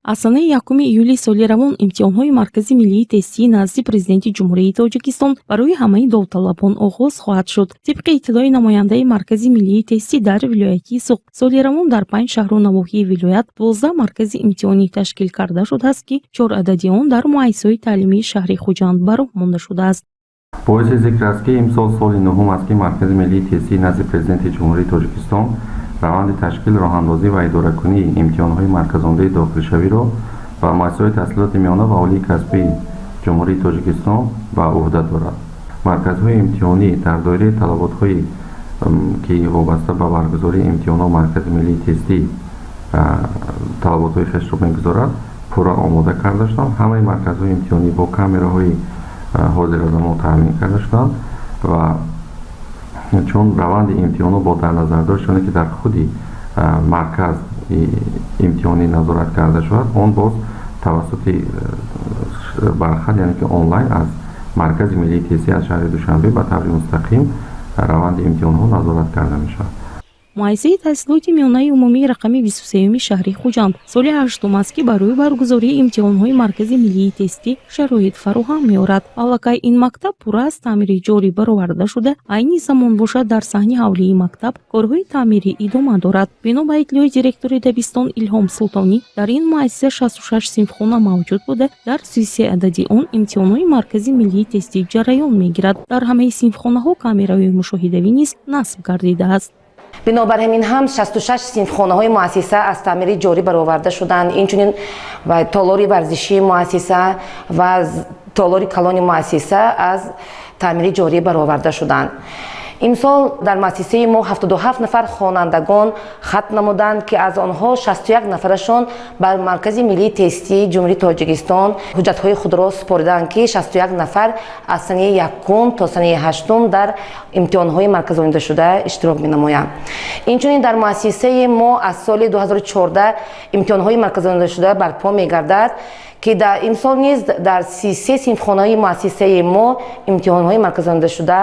Аз санаи 1 июли соли равон имтиҳонҳои Маркази миллии тестии назди Президенти Ҷумҳурии Тоҷикистон барои ҳамаи довталабон оғоз хоҳад шуд. Тибқи иттилои намояндаи Маркази миллии тестӣ дар вилояти Суғд, соли равон дар панҷ шаҳру навоҳии вилоят 12 маркази имтиҳонӣ ташкил карда шудааст, ки чор адади он дар муассисаҳои таълимии шаҳри Хуҷанд ба роҳ монда шудааст. Боиси зикр аст, ки имсол соли нуҳум аст, ки Маркази миллии тестии назди Президенти Ҷумҳурии Тоҷикистон раванди ташкил, роҳандозӣ ва идоракунии имтиҳонҳои марказондаи дохилшавиро ба муассисаҳои таҳсилоти миёна ва олии касбии Ҷумҳурии Тоҷикистон ба ӯҳда дорад. Марказҳои имтиҳонӣ дар доираи талаботҳое, ки вобаста ба баргузории имтиҳонҳо Маркази миллии тестӣ талаботҳои хешро мегузорад, пурра омода карда шуданд. Ҳамаи марказҳои имтиҳонӣ бо камераҳои ҳозиразамон таъмин карда шуданд ва чун раванди имтиҳонҳо бо дар назардошти оне, ки дар худи марказ имтиҳонӣ назорат карда шавад, он боз тавассути бархат, яъне ки онлайн, аз Маркази миллии тестӣ аз шаҳри Душанбе ба таври мустақим раванди имтиҳонҳо назорат карда мешавад. Муассисаи таҳсилоти миёнаи умумии рақами 23-юми шаҳри Хуҷанд соли ҳаштум аст, ки барои баргузории имтиҳонҳои Маркази миллии тестӣ шароит фароҳам меорад. Аллакай ин мактаб пурра аз таъмири ҷорӣ бароварда шуда, айни замон бошад, дар саҳни ҳавлии мактаб корҳои таъмирӣ идома дорад. Бино ба иттилои директори дабистон Илҳом Султонӣ, дар ин муассиса 66 синфхона мавҷуд буда, дар 33 адади он имтиҳонҳои Маркази миллии тестӣ ҷараён мегирад. Дар ҳамаи синфхонаҳо камераҳои мушоҳидавӣ низ насб гардидааст. Бинобар ҳамин ҳам 66 синфхонаҳои муассиса аз таъмири ҷорӣ бароварда шуданд. Инчунин толори варзишии муассиса ва толори калони муассиса аз таъмири ҷорӣ бароварда шуданд. Имсол дар муассисаи мо 77 нафар хонандагон хатм намуданд, ки аз онҳо 61 нафарашон ба Маркази миллии тестии Ҷумҳурии Тоҷикистон ҳуҷҷатҳои худро супориданд, ки 61 нафар аз санаи якум то санаи ҳаштум дар имтиҳонҳои марказонидашуда иштирок менамоянд. Инчунин дар муассисаи мо аз соли 2014 имтиҳонҳои марказонидашуда барпо мегардад, ки дар имсол низ дар 33 синфхонаи муассисаи мо имтиҳонҳои марказонидашуда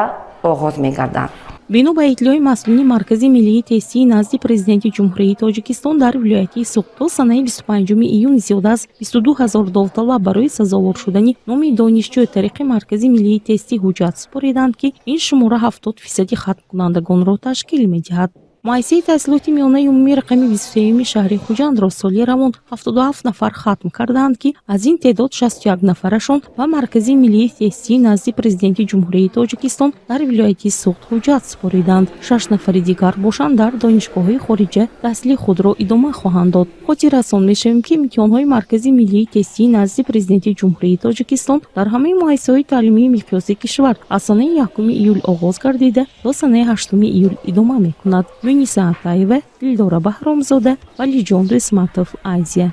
оғоз мегарданд. Бино ба иттилои масъулини Маркази миллии тестии назди Президенти Ҷумҳурии Тоҷикистон дар вилояти Суғд, то санаи 25 июн зиёда аз 22 ҳазор довталаб барои сазовор шудани номи донишҷӯ тариқи Маркази миллии тестӣ ҳуҷҷат супориданд, ки ин шумора 70 фисади хатмкунандагонро ташкил медиҳад. Муассисаи таҳсилоти миёнаи умумии рақами 23-юми шаҳри Хуҷандро соли равон 77 нафар хатм кардаанд, ки аз ин теъдод 61 нафарашон ба Маркази миллии тестии назди Президенти Ҷумҳурии Тоҷикистон дар вилояти Суғд ҳуҷҷат супориданд. Шаш нафари дигар бошанд, дар донишгоҳҳои хориҷа таҳсили худро идома хоҳанд дод. Хотиррасон мешавем, ки имтиҳонҳои Маркази миллии тестии назди Президенти Ҷумҳурии Тоҷикистон дар ҳамаи муассисаҳои таълимии миқёси кишвар аз санаи 1 июл оғоз гардида, то санаи 8 июл идома мекунад. Муниса Атаева, Дилдора Баҳромзода, Валиҷон Рисматов, Азия.